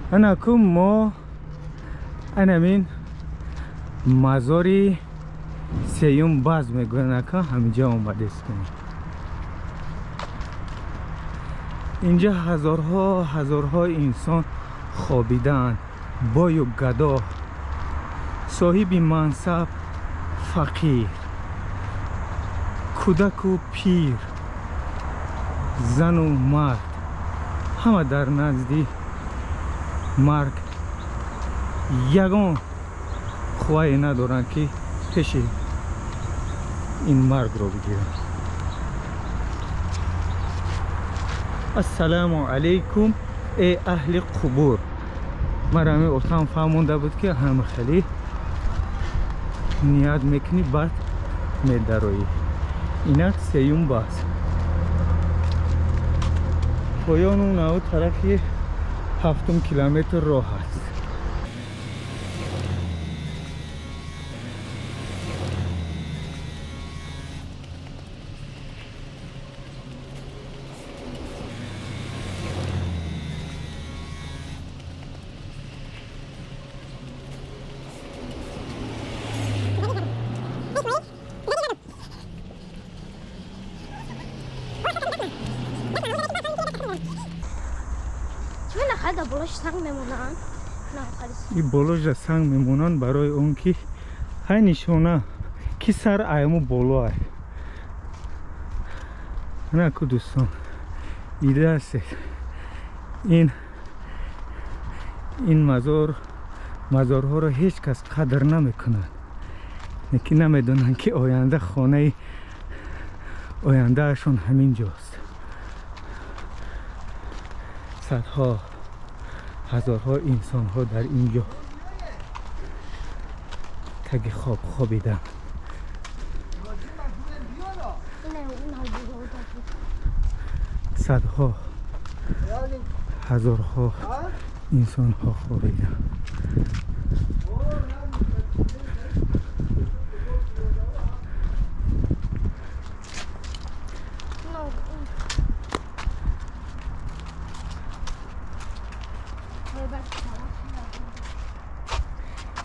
Анаку мо анамин мазори сеюм баз мегӯянд, ака, ҳаминҷа омадестем. Инҷа ҳазорҳо ҳазорҳо инсон хобидаанд, бою гадо, соҳиби мансаб, фақир, кӯдаку пир, зану мард, ҳама дар назди марг ягон қуввае надоранд, ки пеши ин маргро бигиранд. Ассалому алайкум, эй аҳли қубур. Мара ҳамин отам фаҳмонда буд, ки ҳама хеле ният мекунӣ, баъд медароӣ. Инак сеюм баҳс поёну наву тарафи ҳафтум километр роҳ аст. И болоша санг мемонанд барои он ки ҳай нишона, ки сар айму боло ай. Анаку, дӯстон, дида ҳастед, ин мазор, мазорҳоро ҳеҷ кас қадр намекунад, лекин намедонанд, ки оянда хонаи ояндаашон ҳамин ҷост. Садҳо ҳазорҳо инсонҳо дар ин ҷо таги хоб хобиданд. Садҳо ҳазорҳо инсонҳо хобиданд.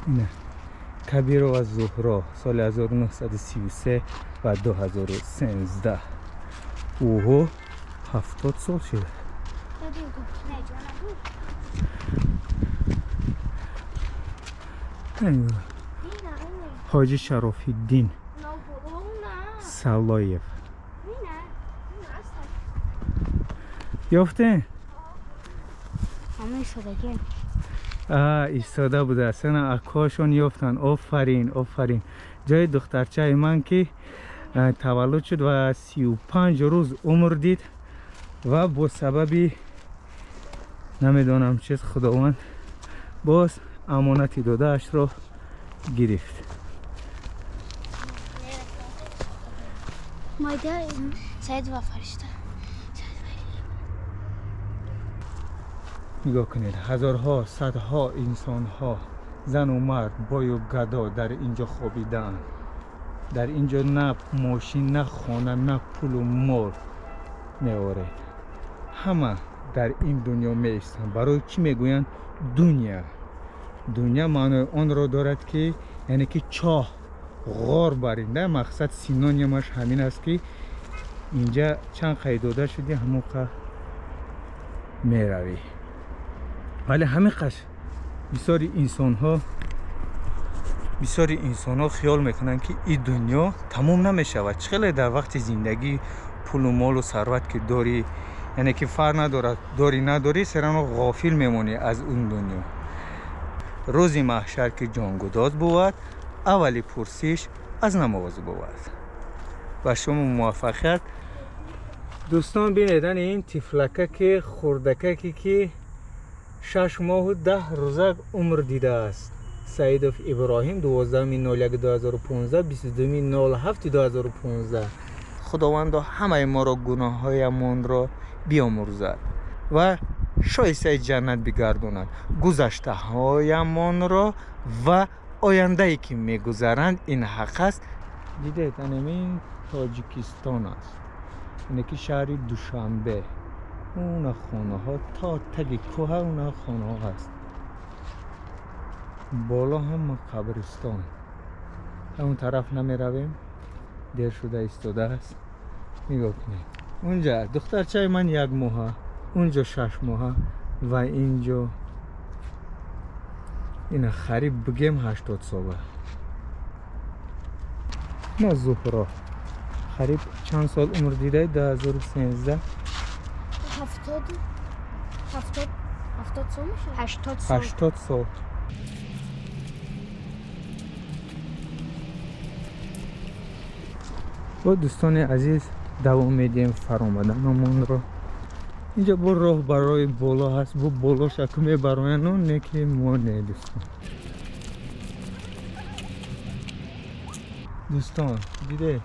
Ина Кабирова Зуҳро, соли 1933 ва 2013. Оҳо, 70 сол шуда. Ҳоҷи Шарофиддин Салоев ёфтем. Истода будааст. Ана акҳошон ёфтанд. Офарин, офарин. Ҷои духтарчаи ман, ки таваллуд шуд ва 35 рӯз умр дид ва бо сабаби намедонам чиз Худованд боз амонати додаашро гирифт. Саид ва Фаришта. Нигоҳ кунед, ҳазорҳо, садҳо инсонҳо, зану мард, бою гадо дар инҷо хобидаанд. Дар инҷо на мошин, на хона, на пулу мол меоред. Ҳама дар ин дунё меистанд. Барои чӣ мегӯянд дунё? Дунё маънои онро дорад, ки яъне ки чоҳ, ғор баринда. Мақсад, синонимаш ҳамин аст, ки инҷа чанд қайд дода шудӣ, ҳамон қа меравӣ. Вале ҳамин қаш бисёри инсонҳо хиёл мекунанд, ки ин дунё тамом намешавад. Чӣ хеле дар вақти зиндагӣ пулу молу сарват ки дорӣ, яъне ки фарқ надорад, дорӣ, надорӣ, серано ғофил мемонӣ аз он дунё. Рӯзи маҳшар ки ҷонгудоз бувад, аввали пурсиш аз намоз бувад. Ба шумо муваффақият, дӯстон. Бинедан ин тифлакаки хурдакаке, ки 6 моҳу 10 рӯза умр дидааст. Саидов Иброҳим, 12.01.2015, 22.07.2015. Худовандо ҳамаи моро гуноҳҳоямонро биомӯрзад ва шоистаи ҷаннат бигардонад гузаштаҳоямонро ва ояндае ки мегузаранд. Ин ҳақ аст. Дидед, анамин Тоҷикистон аст, ине ки шаҳри Душанбе. Уна хонаҳо то таги кӯҳа, уна хонаҳо ҳаст. Боло ҳама қабристон. Он тараф намеравем, дер шуда истодааст. Нигоҳ кунед, унҷа духтарчаи ман 1 моҳа, унҷо 6 моҳа ва инҷо ина хариб бигем 80 сола. На, Зуҳро хариб чанд сол умр дидай? 2013. 70, 70, 70 сол мешавад. 80 сол. 80 сол. Бо дӯстони азиз, давом медиҳем фаромаданамонро. Инҷа бо роҳ барои боло ҳаст, бо болошаку мебарояну не ки мо не. Дӯстон, диде,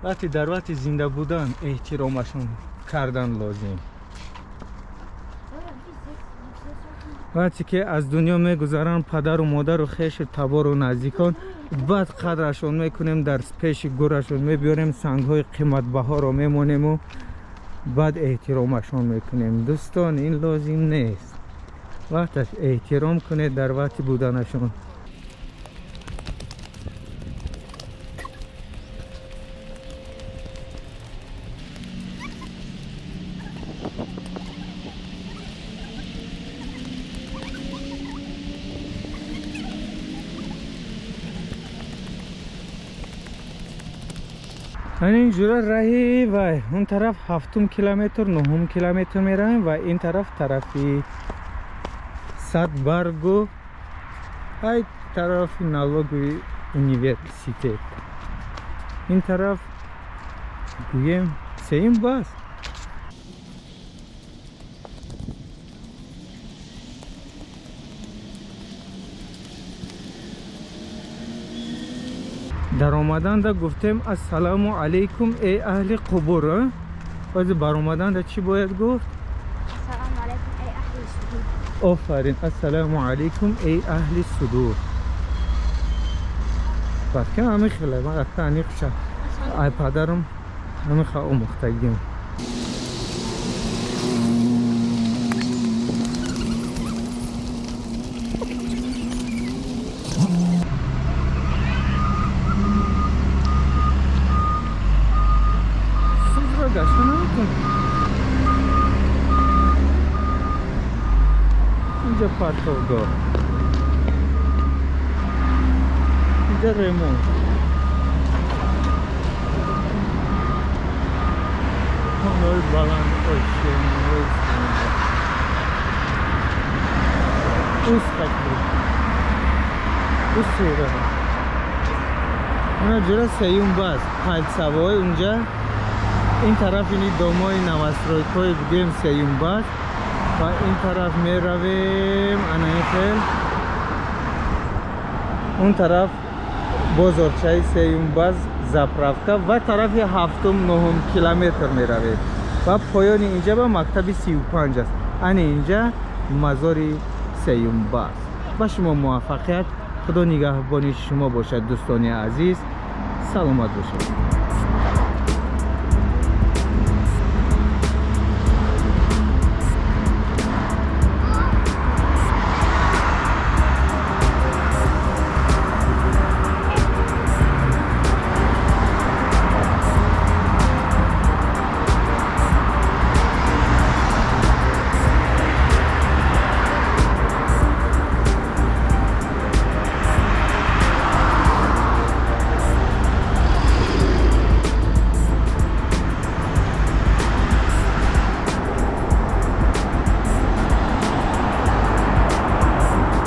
вақти дар вақти зинда будан эҳтиромашон кардан лозим. Вақте ки аз дунё мегузаранд падару модару хешу табору наздикон, баъд қадрашон мекунем, дар пеши гӯрашон мебиёрем, сангҳои қиматбаҳоро мемонему баъд эҳтиромашон мекунем. Дӯстон, ин лозим нест. Вақташ эҳтиром кунед дар вақти буданашон. Ин ҷура раҳи вай, он тараф ҳафтум километр, нуҳум километр меравем ва ин тараф тарафи Садбаргу, ай тарафи налоговый университет. Ин тараф гӯем сеюм бас. Даромаданда гуфтем: «Ассалому алайкум, эй аҳли қубур». Бози баромаданда чӣ бояд гуфт? Ассалому алайкум, эй аҳли судур. Офарин! Ассалому алайкум, эй аҳли судур. Баъд ки ҳами хеле ман рафта аниқша ай падарам ҳами ха омӯхтагим. Сузро гашта наметон. Инҷа партовгоҳ, инҷа ремонт. Хонаҳои баланд, ошёнаҳои устак буд, усура. Она ҷура сеюм бас, кольцевой. Унҷа ин тараф ини домои новостройкҳои бигӯем сеюм бас ва ин тараф меравем, ана ин хел он тараф бозорчаи сеюм баз, заправка ва тарафи ҳафтум, нуҳум километр меравем ва поёни инҷа ба мактаби 35 аст. Ани инҷа мазори сеюм бас. Ба шумо муваффақият, Худо нигаҳбони шумо бошад, дӯстони азиз, саломат бошед.